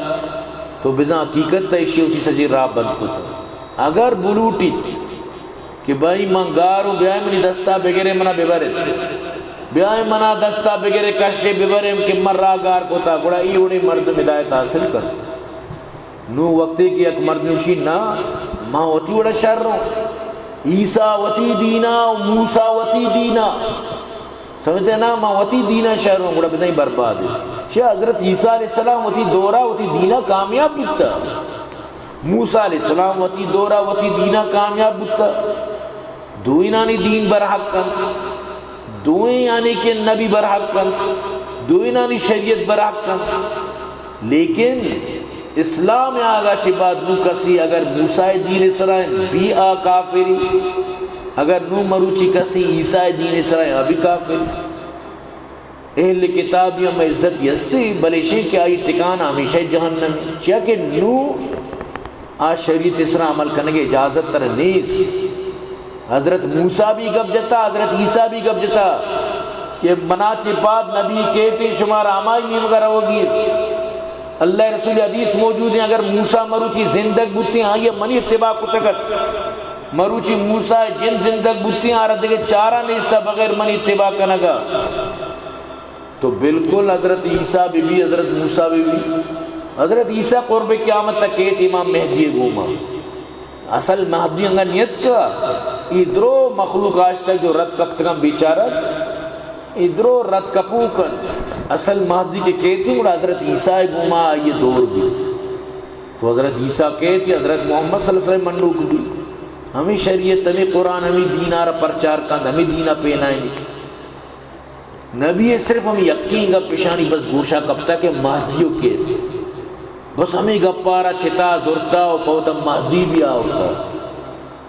تو بزاں حقیقت تا اشی وتی سجی راہ بند کتا۔ اگر بلوٹیت کہ بھائی من گاروں، بیائے منی دستا بگرے، منا ببرت، بیائے منا دستا بگرے، کشے ببرے کہ من راہ گار کتا، گڑا ای وڑیں مردم ہدایت حاصل کن۔ نو وقتی کہ یک مردم شی نا، ما وتی وڑا شر ہوں، عیسیٰ وتی دینا و موسیٰ وتی دینا، سمجھتے نا، ما وتی دینا شر ہوں، گڑا بزاں برباد ہے۔ چہ حضرت عیسیٰ علیہ السلام وتی دورا وتی دینا کامیاب بوتا۔ موسیٰ علیہ السلام وتی دورا وتی دینا کامیاب بوتا۔ دوئینانی دین برحق انت، دوئیں یعنی کہ نبی برحق انت، دوئینانی شریعت برحق انت۔ لیکن اسلام آگا چہ بعد نو کسی اگر موسیٰ دین سرا انت، بی آ کافری، اگر نو مروچی کسی عیسیٰ دین سرا انت، آ بی کافری۔ اہل کتابی ہم عزت ہستی، بلے شی کہ آئی ٹکانہ ہمیشہ جہنم۔ چیا کہ نو آ شریعت سرا عمل کنگے اجازت تر نیست۔ حضرت موسیٰ بھی گپ جتا، حضرت عیسیٰ بھی گپ جتا کہ منا چہ بعد نبی کیتے، شمارا ہمائی نیمگا روگی۔ اللہ رسول حدیث موجود ہیں، اگر موسیٰ مروچی زندگ بوتے، آئیے منی اتباع کتگت۔ مروچی موسیٰ جن زندگ بوتے، آرا دگہ چارہ نیستا بغیر منی اتباع کنگا۔ تو بالکل حضرت عیسیٰ بہ بی، حضرت موسیٰ بہ بی، حضرت عیسیٰ قرب قیامت تک کیت امام مہدی گوما۔ اصل مہدی انگا نیت کا، ای درو مخلوق آج تک جو رد کپتگاں بیچارہ، ای درو رد کپوکن۔ اصل مہدی کہ کیتی گڑا حضرت عیسیٰ گوما آئی دور بی۔ تو حضرت عیسیٰ کیتی، حضرت محمد صلی اللہ علیہ وسلم منوک بی۔ ہمیں شریعت، ہمیں قرآن، ہمیں دین آرا پرچار کند، ہمیں دینا پینائیں۔ نبی ء صرف ہم یکیں گپ اشانی بس گوشا کپتا کہ مہدی و کیت۔ بس ہمیں گپارا چتا زرتا و پوتا مہدی بھی آورتا۔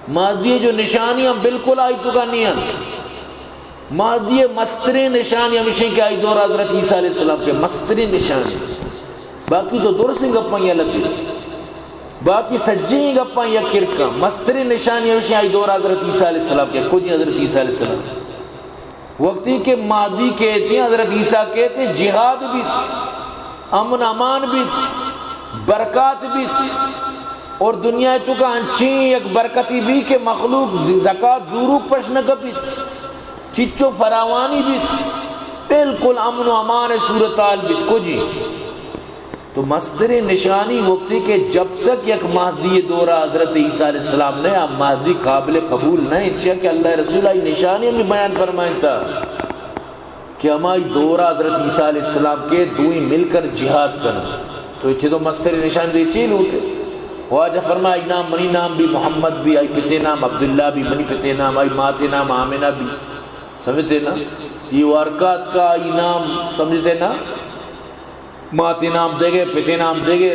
مہدی جو نشانی ہم بالکل آئی تو کا نہیں انت۔ مہدی مسترین نشانی ہمیشہ کہ آئی دور حضرت عیسیٰ علیہ السلام کے مسترین نشانی۔ باقی تو درسیں گپاں یا لگی۔ باقی سجیں گپاں یا کرکا۔ مسترین نشانی ہمیشہ آئی دور حضرت عیسیٰ علیہ السلام کے، کجی حضرت عیسیٰ علیہ السلام۔ وقتی کہ مہدی کیتے، حضرت عیسیٰ کیتے، جہاد بیت، امن امان بیت، برکات بیت اور دنیا توکا انچیں یک برکتی بی کہ مخلوق ز-، زکات زوروک پش نہ کپیت، چچو فراوانی بیت، بالکل امن و امان صورتحال بیت۔ کجی؟ تو مستریں نشانی وقتی کہ جب تک یک مہدی دورہ حضرت عیسیٰ علیہ السلام نے، آ مہدی قابل قبول نہ انت، چیا کہ اللہ رسول آئی نشانی ہم بیان فرمائنتا کہ ہمائی دورہ حضرت عیسیٰ علیہ السلام کہ دوئیں مل کر جہاد کنن۔ تو اچھے تو مستریں نشان دے چی لوٹے؟ واجہ فرمائی نام، منی نام بی محمد بی، آئی پتے نام عبداللہ بی، منی پتے نام، آئی ماتے نام آمنہ بی۔ سمجھتے نا؟ یہ وارکات کا آئی نام، سمجھتے نا؟ ماتے نام دگہ، پتے نام دگہ،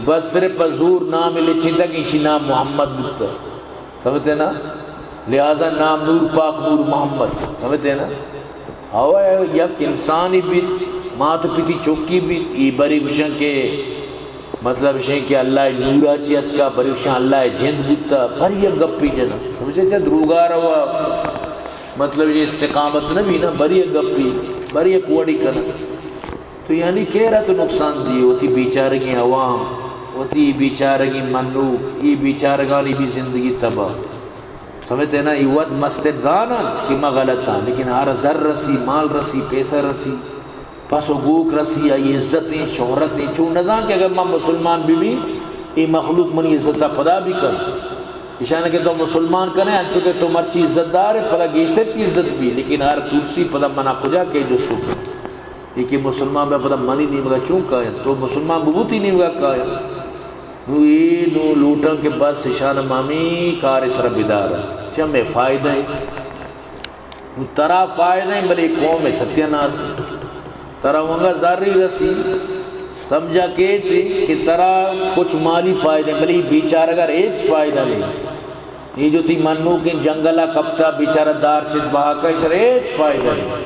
بس صرف پہ زور نام لچینتا کہ ایشی نام محمد بوتا۔ سمجھتے نا؟ لہذا نام نور پاک نور محمد۔ سمجھتے نا؟ او یک انسانی بیت، مات و پتی چکی بیت، ای بری گوشن کہ مطلب شیں کہ اللہ نورا چی اتکا، بری گوشن اللہ جند بوتا، بری یک گپی جنا۔ سمجھتے چا دروگا روا، مطلب یہ استقامت نہ بی نا، بری یک گپی، بری یک وڑی کنا۔ تو یعنی کیرا تو نقصان دی، وتی بیچارگیں عوام، وتی بیچارگیں منوک، ای بیچارگانی بی زندگی تباہ۔ سمجھتے نا؟ ای وت مستر زانن کہ ما غلطاں، لیکن ہر زر رسی، مال رسی، پیسہ رسی، پس و گوک رسی، آئی عزتیں، شہرتیں، چون نزان کہ اگر ما مسلمان بی بی، ای مخلوق منی عزتا پدا بی کن۔ اشان کہ تو مسلمان کنے، انچو کہ تو مرچی عزت دار ئے، پدا گیشتر چی عزت بی، لیکن ہر ترسی پدا منا کجا کہ جستو کن۔ اے کہ مسلمان بہ پدا منی نیمگا چون کاینت؟ تو مسلمان ببوتی نیمگا کاینت۔ نو اے نو لوٹن کہ بس اشان مامی کار سر بدار۔ چمے فائدہ ہے۔ نو ترا فائدہ ہے، بلے قوم ستیاناس۔ ترا ونگا زاری رسی۔ سمجھا کہ تے کہ ترا کچھ مالی فائدہ ہے، بلے بیچارگا ہیچ فائدہ نہیں۔ یہ جو تی منوکیں جنگلا کپتا بیچارہ دار چت بہا کا، اشر ہیچ فائدہ نہیں۔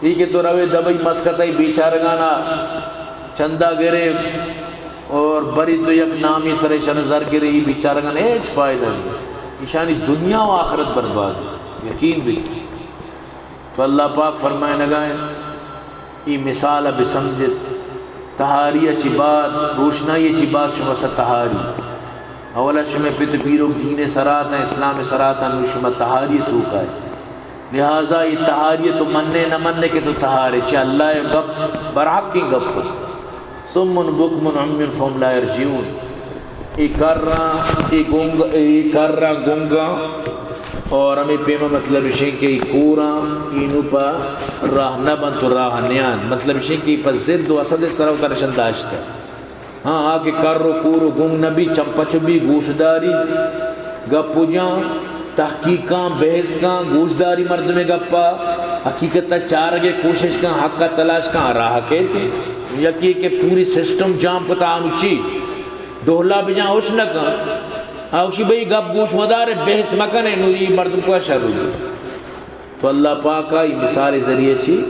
ای کہ تو روے دبئی مسقط ای بیچارگانا چندہ گرے اور بری تو یک نامی سرے شن زر گرے، ای بیچارگان ہیچ فائدہ نہیں۔ ایشانی دنیا و آخرت برباد، یقین بی۔ تو اللہ پاک فرمائے نگائیں، ای مثال بسمجھت، تہاری چی بعد، روشنائی چی بعد شما سا تہاری۔ اولا شمئے پت پیرک دین سراتاں، اسلام سراتاں، نو شما تہاری توکا ئے۔ لہذا اے تہاری تو منے نہ منے کہ تو تہارے، چہ اللہ ء گپ برحقیں گپ۔ صم بکم عمی فهم لا یرجعون۔ اے کراں، اے گنگ، اے کراں گنگاں اور ہمیں پیما مطلب اشیں کہ اے کوراں، اینو پہ راہ نہ بنت و راہ نیان۔ مطلب اشیں کہ پہ ضد و حسد سرا وتارا شن داشتہ۔ ہاں، آ کہ کر و کور و گنگ نہ بی، چم پچ بی، گوشداری، گپ و جان، تحقیق کن، بحث کن، گوشداری مردمے گپا، حقیقت چارگے کوشش کن، حق تلاش کن، راہ کیت۔ یکی کہ پوری سسٹم جام کتا آنو چی، ڈوہلا بجان ہوش نہ کن۔ آوشی بھئی گپ گوش مدارے، بحث مکنے، نو ای مردم کو شر ہو۔ تو اللہ پاک ای مثال ذریعے چی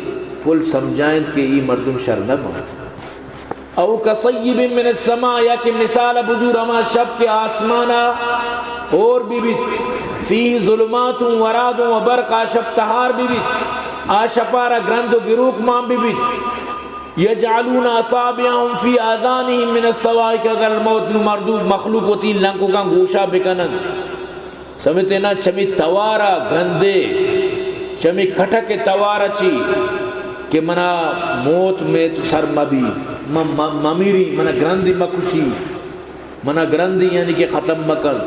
پل سمجھائیں کہ ای مردم شر نہ بنت۔ او کصیب من السماء، یا کہ مثال بزور ہما شپ کے آسمانا اور بی بیت، فیہ ظلمات و رعد و برق، آ شپ تہار بی بیت، آ شپارا گرند و گروک مان بی بیت، یجعلون اصابعهم فی آذانهم من الصواعق، اگر موت نو مردو مخلوق وتی لنکوکاں گوشا بکنن۔ سمجھتے نا، چمی توارا گرندے، چمی کٹک توارا چی کہ منا موت میت سر مبی، م-، م-، ممیری، منا گرندی مکشی، منا گرندی یعنی کہ ختم مکن۔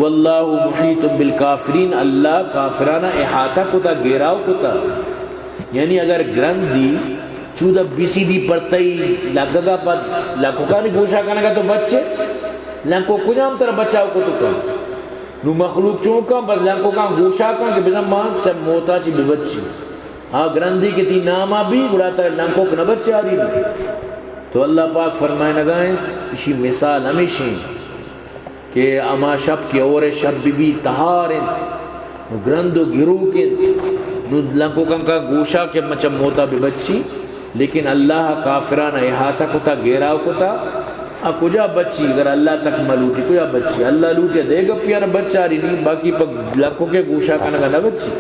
واللہ محیط بالکافرین، اللہ کافرانا احاطہ کتا، گھیراؤ کتا۔ یعنی اگر گرندی چودہ بی سی ڈی پرتئی لگگا پد لکوکانی گوشا کنگا تو بچے، لنکو کجام تر بچاؤ کتو کن؟ نو مخلوق چون کن؟ بس لنکوکاں گوشا کن کہ بزن ما چہ موتا چی ببچی۔ آ گرندی کہ تی ناما بی، گڑا ترا لنکوک نہ بچاری بی۔ تو اللہ پاک فرمائنگائیں، اشی مثال ہمیشیں کہ ہما شپ کہ اور شپ بی بی تہار انت، نو گرند و گروک انت، نو لنکوکاں کا گوشا کہ مچہ موتا ببچی۔ لیکن اللہ کافران احاطہ کتا، گھیراؤ کتا، آ کجا بچی؟ اگر اللہ تک ملوٹی کجا بچی؟ اللہ لوٹی دے گپیان بچاری نہیں، باقی پہ لکو کے گوشا کنگا نہ بچی۔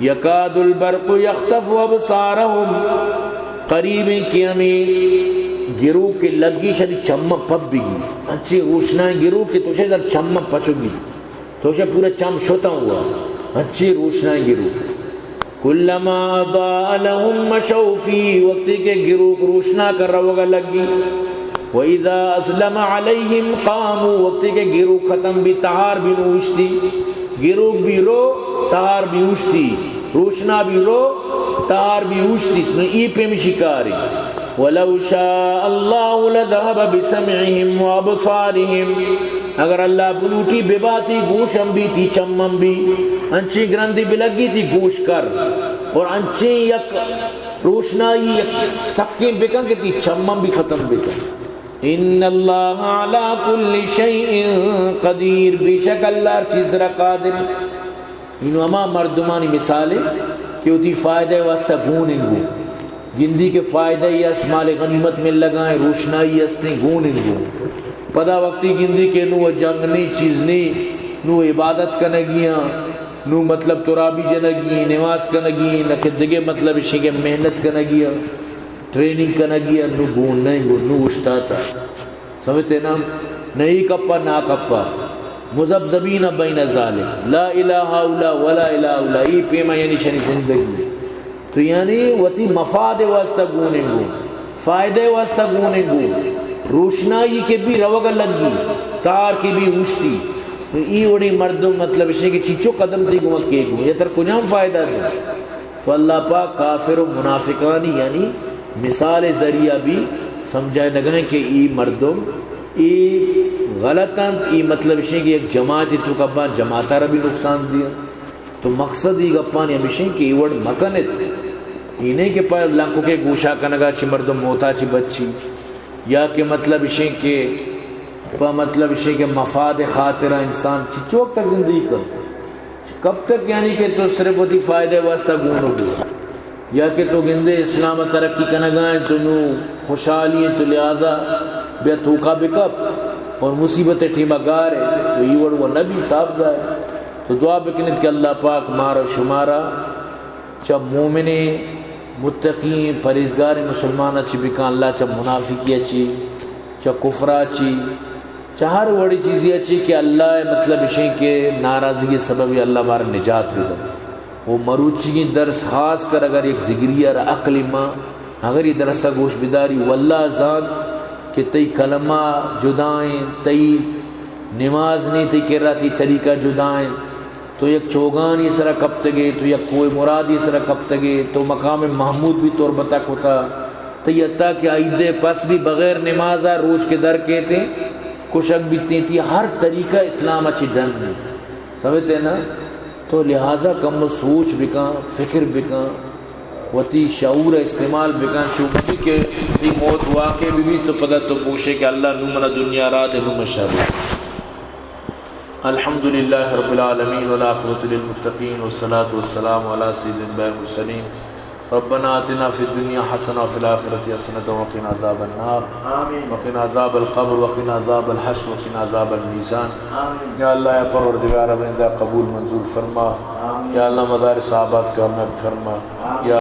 یکاد البرق یخطف ابصارهم، قریب کہ ہمیں گروک کہ لگی شری چماں پپ بگی، انچیں روشنائیں گروک کہ تو شے در چماں پچو بی، تو شے پورا چم شتاں ہوا، انچیں روشنائیں گروک۔ کلما اضاء لهم مشوا فيه، وقتی کہ گروک روشنا کر روگا لگی، واذا اظلم عليهم قاموا، وقتی کہ گروک ختم بی تہار بی نو اوشتی، گروک بی رو تہار بی اوشتی، روشنا بی رو تہار بی اوشتی، نو ای پیم شکاری۔ ولو شاء الله لذهب بسمعهم وابصارهم، اگر اللہ بلوٹی بباتی گوش ہم بی تی چم ہم بی، انچی گرندی بلگی تی گوش کر، اور انچی یک روشنائی یک سکیں بکن کہ تی چم ہم بی ختم بکن۔ ان اللہ علی کل شیء قدیر، بے شک اللہ ہر چیز را قادر۔ اینو ہما مردمانی مثال ہے کہ وتی فائدہ واسطہ گون انگو گندی کہ فائدہ ہی است، مال غنیمت مل لگائیں، روشنائی استیں، گون انگو۔ پدا وقتی گندی کہ نو جنگ نہیں، چیز نہیں، نو عبادت کنگیاں، نو مطلب ترابی جنگی، نماز کنگی، نہ کہ دگہ مطلب اشی کہ محنت کنگیاں، ٹریننگ کنگیاں، نو گون نہیں گو، نو اشتاتا۔ سمجھتے نا؟ نہ ای کپا، نا کپا۔ مذبذبین بین ذالک۔ لا الی ہؤلاء ولا الی ہؤلاء۔ ای پیما یعنی شنی زندگی۔ تو یعنی وتی مفاد واسطہ گوننگو، فائدہ واسطہ گوننگو۔ روشنائی کہ بی روگ لگی، تار کہ بی اوشتی۔ تو ای وڑی مردم مطلب اشے کہ چیچو قدم تی گمک کے گو، یا تر کجام فائدہ دے؟ تو اللہ پاک کافر و منافقانی یعنی مثال ذریعہ بی سمجھائے نگائیں کہ ای مردم ای غلط انت، ای مطلب اشیں کہ یک جماعت تو کبان جماعت را بھی نقصان دیا۔ تو مقصد ای گپانی ہمیشیں کہ ای وڑ مکنت، ای نہیں کہ پر لنکو کے گوشا کنگا چی مردم موتا چی بچی، یا کہ مطلب اشیں کہ پہ مطلب اشیں کہ مفاد خاطر انسان چی چوک تک زندگی کرت۔ کب تک یعنی کہ تو صرف وتی فائدہ واسطہ گون ہو گئے، یا کہ تو گندے اسلام ترقی کنگا ہیں تو نو خوشحالی ہیں تو لہذا بیا توکا بکپ اور مصیبت ٹیما گار ہے تو یہ وڑ وہ نبی صاحب ظاہر۔ تو دعا بکنت کہ اللہ پاک مارا شمارا چا مومن متقی پرہیزگار مسلمان چی بکن، اللہ چا منافقی چی، چا کفرا چی، چہ ہر وڑی چیزی اچی کہ اللہ ء مطلب اشیں کہ ناراضگی سبب اللہ مارا نجات بدنت۔ و مروچیگیں درس خاص کر اگر یک ذگری ء را عقل ما اگر یہ درس ء گوش بداری، واللہ زانت کہ تئی کلمہ جدائیں، تئی نماز نی، تئی کرا تئی طریقہ جدائیں۔ تو یک چوگانی سرا کپتگے، تو یک کوہ مرادی سرا کپتگے، تو مقام محمود بھی تربتا کتا، تئی حتی کہ عیدے پس بھی بغیر نمازا روچ کے در کیتے، کشگ بیتیں، تی ہر طریقہ اسلام اچی ڈن نہیں۔ سمجھتے نا؟ تو لہذا کم سوچ بکن، فکر بکن، وتی شعور استعمال بکن، چونکہ کہ تی موت واقع بھی، بھی تو پدا تو پوشے کہ اللہ نو منا دنیا را دے، نو مشر۔ الحمد لله رب العالمين، والعاقبة للمتقين، والصلاة والسلام على سيد الأنبياء والمرسلين۔ ربنا آتنا في الدنيا حسنة وفي الآخرة حسنة وقنا عذاب النار۔ آمين۔ وقنا عذاب القبر، وقنا عذاب الحشر، وقنا عذاب الميزان۔ آمين۔ یا اللہ، یا پروردگار، بندہ قبول منظور فرما۔ آمين۔ یا اللہ، مدارس آباد کامیاب فرما۔ آمين۔ یا